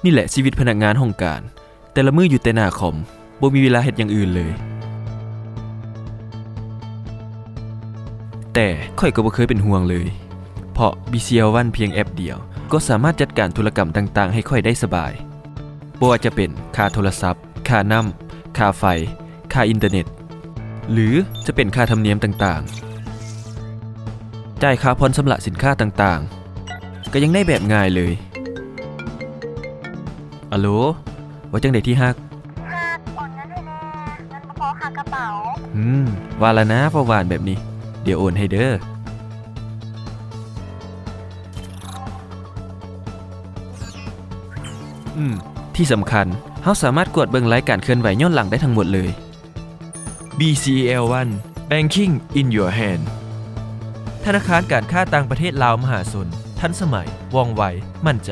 ນີ້ແຫຼະຊີວິດພະນັກງານຫ້ອງການ, ແຕ່ລະມື້ຢູ່ແຕ່ໜ້າຄອມ, ບໍ່ມີເວລາເຮັດຢ່າງອື່ນເລີຍ. ແຕ່ຂ້ອຍກໍບໍ່ເຄີຍເປັນຫ່ວງເລີຍ, ເພາະ BCL One ພຽງແອັບດຽວ ກໍສາມາດຈັດການທຸລະກຳຕ່າງໆໃຫ້ຂ້ອຍໄດ້ສະບາຍ. ບໍ່ວ່າຈະເປັນຄ່າໂທລະສັບ, ຄ່ານ້ຳ, ຄ່າໄຟ, ຄ່າອິນເຕີເນັດ ຫຼື ຈະເປັນຄ່າທຳນຽມຕ່າງໆ, ຈ່າຍຄ່າຜ່ອນຊຳລະສິນຄ້າຕ່າງໆ ກໍຍັງໄດ້ແບບງ່າຍເລີຍ. ອາໂລ, ວ່າຈັ່ງໃດທີ່ຮັກ? ທີ່ຮັກ, ໂອນເງິນໃຫ້ແດ່, ເງິນບໍ່ພໍຄ່າກະເປົາ. ອືມ, ວ່າລະນາ, ເວົ້າຫວານແບບນີ້, ດຽວໂອນໃຫ້ເດີ້. ອືມ, ທີ່ສຳຄັນ, ເຮົາສາມາດກວດເບິ່ງລາຍການເຄື່ອນໄຫວຍ້ອນຫຼັງໄດ້ທັງໝົດເລີຍ. BCL One, Banking in your hand. ທະນາຄານການຄ້າຕ່າງປະເທດລາວມະຫາຊົນ, ທັນສະໄໝ, ວ່ອງໄວ, ໝັ້ນໃຈ.